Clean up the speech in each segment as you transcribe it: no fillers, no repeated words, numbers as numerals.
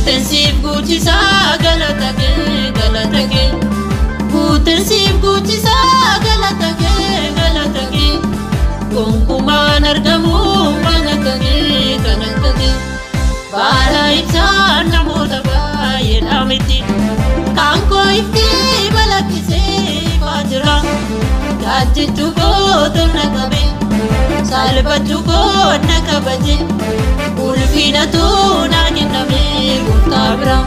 Guuteen siif guuchisaa galata kee galata kee. Guuteen siif guuchisaa galata kee galata kee. Gonkumaan argamu waan akka kee kan akka kee. Baala ibsaan namoota baay'eedha miti. Kan koo ifti balaqqisee ifaa jira. Gaachittuu koo na qabe. Salphachuu koo na kabaje. Ulfinatu naa kenname gooftaa bira.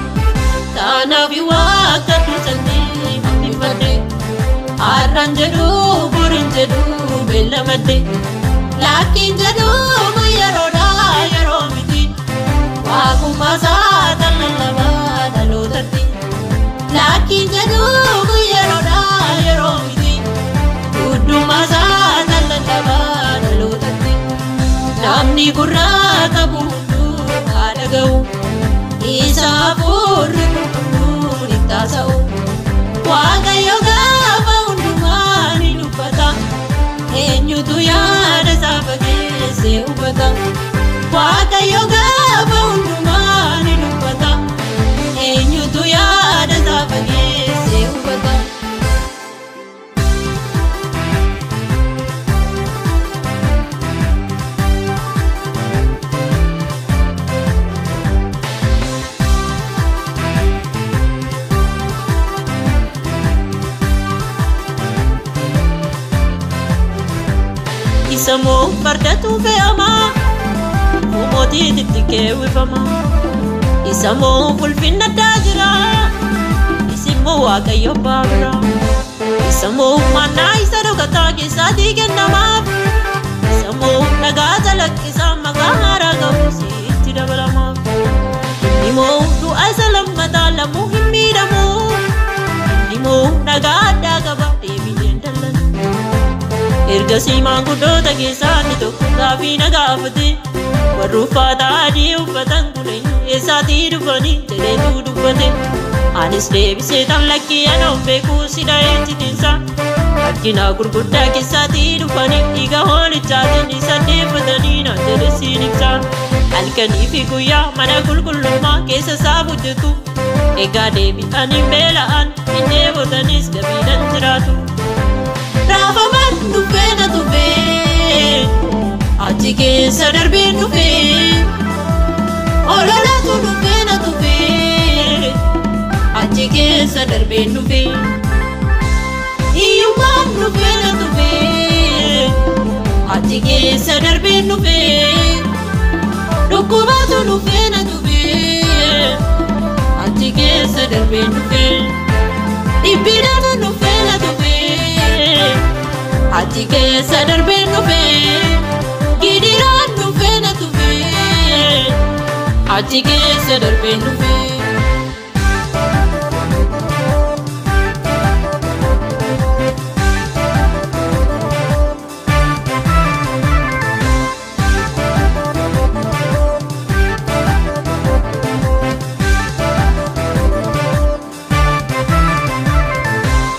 Kanaaf waaqa dursanii hambifadhe. Har'aan jedhu boriin jedhu beellamadhe. Lakkiin jedhu yeroodha yeroo miti. Waaqummaa isaa tan lallabaa dhalootatti. Lakkiin jedhu yeroodha yeroo miti. Guddummaa isaa tan lallabaa dhalootatti. Namni gurraa qabu hunduu haa dhaga'u. Isa hafuurri qulqulluun itti haasa'u. Waaqayyo gaafa hundumaa ni dubbata. Eenyutu yaada isaa fageessee hubata? Waaqayyo gaafa hundumaa ni dubbata. Eenyutu yaada isaa fageessee hubata? Isa moo fardatu fe'amaa, mootiitti keewwifamaa. Isa moo ulfinna addaa jira, isimmoo Waaqayyo abbaa bira. Isa moo mannaa isa dhokataa keessaatii kennamaaf. Isa moo dhagaa calaqqisaa maqaa haaraa qabu sitti dabalamaaf. Inni moo du'a isa lammataa lamuu hin miidhamu. Inni moo dhagaa addaa qaba deebi'een dallanu. Ergasii maanguddoota keessaa inni tokko gaaffii na gaafate. Warri uffata adii uffatan kun eenyu eessaatii dhufanii jedheetu dubbate. Anis deebisee tan lakkii ana of beekuu si dha'ee jitiinsa. Rakkina gurguddaa keessaatii dhufanii dhiiga hoolichaatiin isa deeffatanii naan jedhe siin ibsa. Halkanii fi guyyaa mana qulqullummaa keessa isaaf hojjetu. Egaa deebi'anii beela'an hin dheebotanis gabiidhaan jiraatu. Raafamaan dhufee na tufee, achi keessa darbeen dhufee. Ololatu dhufee na tufee, achi keessa darbeen dhufee. Hiyyummaan dhufee na tufee, achi keessa darbeen dhufee. Dhukkubatu dhufee na tufee, achi keessa darbeen dhufee. Dhiphinatu dhufee na tufee, achi keessa darbeen dhufee. Gidiraan dhufee na tufee, achi keessa darbeen dhufee.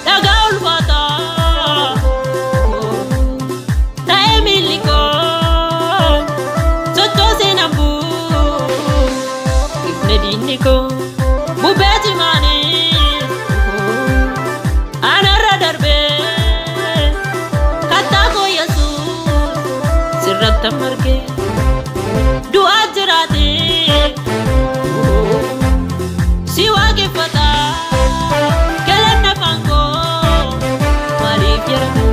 Dhagaa ulfaataa ta'ee miilli koo sochoosee na bu'u ifni diinni koo bubbee cimaanii anarra darbee kattaa koo Yesuus sirratti margee du'aa jiraatee si waaqeffata galanna afaan koo maaliif jedhama?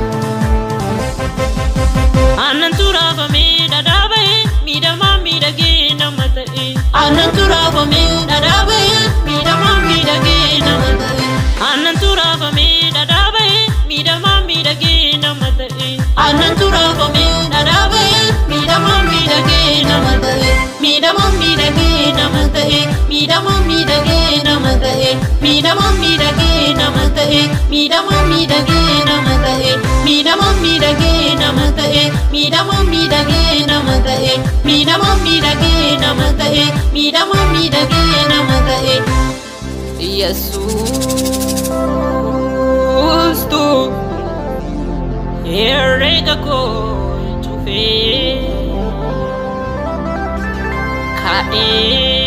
Aannan turaafamee dhadhaa bahee miidhamaa miidhagee nama ta'e. Aannan turaafamee dhadhaa bahee miidhamaa miidhagee nama ta'e. Aannan turaafamee dhadhaa bahee miidhamaa miidhagee nama ta'e. Aannan turaafamee dhadhaa bahee miidhamaa miidhagee nama ta'e. Miidhamaa miidhagee nama ta'e. Miidhamaa miidhagee nama ta'e. Miidhamaa miidhagee nama ta'e. Miidhamaa miidhagee nama ta'e. Miidhamaa miidhagee nama ta'e. Miidhamaa miidhagee nama ta'e. Miidhamaa miidhagee nama ta'e. Miidhamaa miidhagee nama ta'e. Yesuustu herrega koo cufee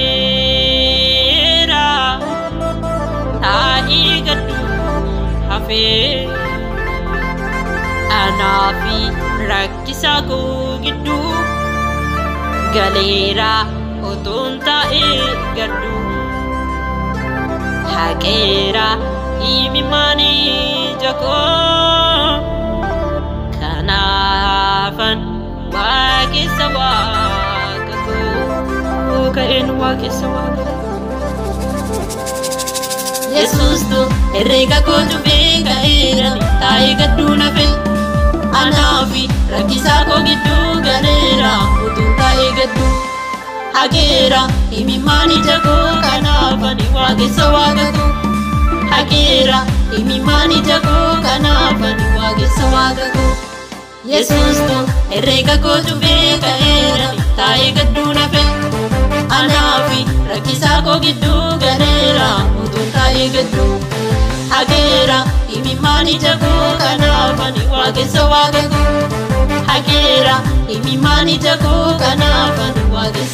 ka'ee. hafee. Anaa fi rakkisaa koo gidduu galeera otoon taa'ee gadduu. Haqeera imimmaan ija koo, kanaafan waaqessa waaqa koo, ka'een waaqessa waaqa koo. Yesuustu herreega koo cufee ka'eera taa'ee gadduu nafe. Anaa fi rakkisaa koo gidduu galeera utuun taa'ee gadduu. Haqeera imimmaan ija koo, kanaafan waaqessa waaqa koo. Haqeera imimmaan ija koo, kanaafan waaqessa waaqa koo. Yesuustu herreega koo cufee ka'eera taa'ee gadduu nafe. Anaa fi rakkisaa koo gidduu galeera utuun taa'ee gadduu. Haqeera imimmaan ija koo, kanaafan waaqessa waaqa koo. Haqeera imimmaan ija koo, kanaafan waaqessa.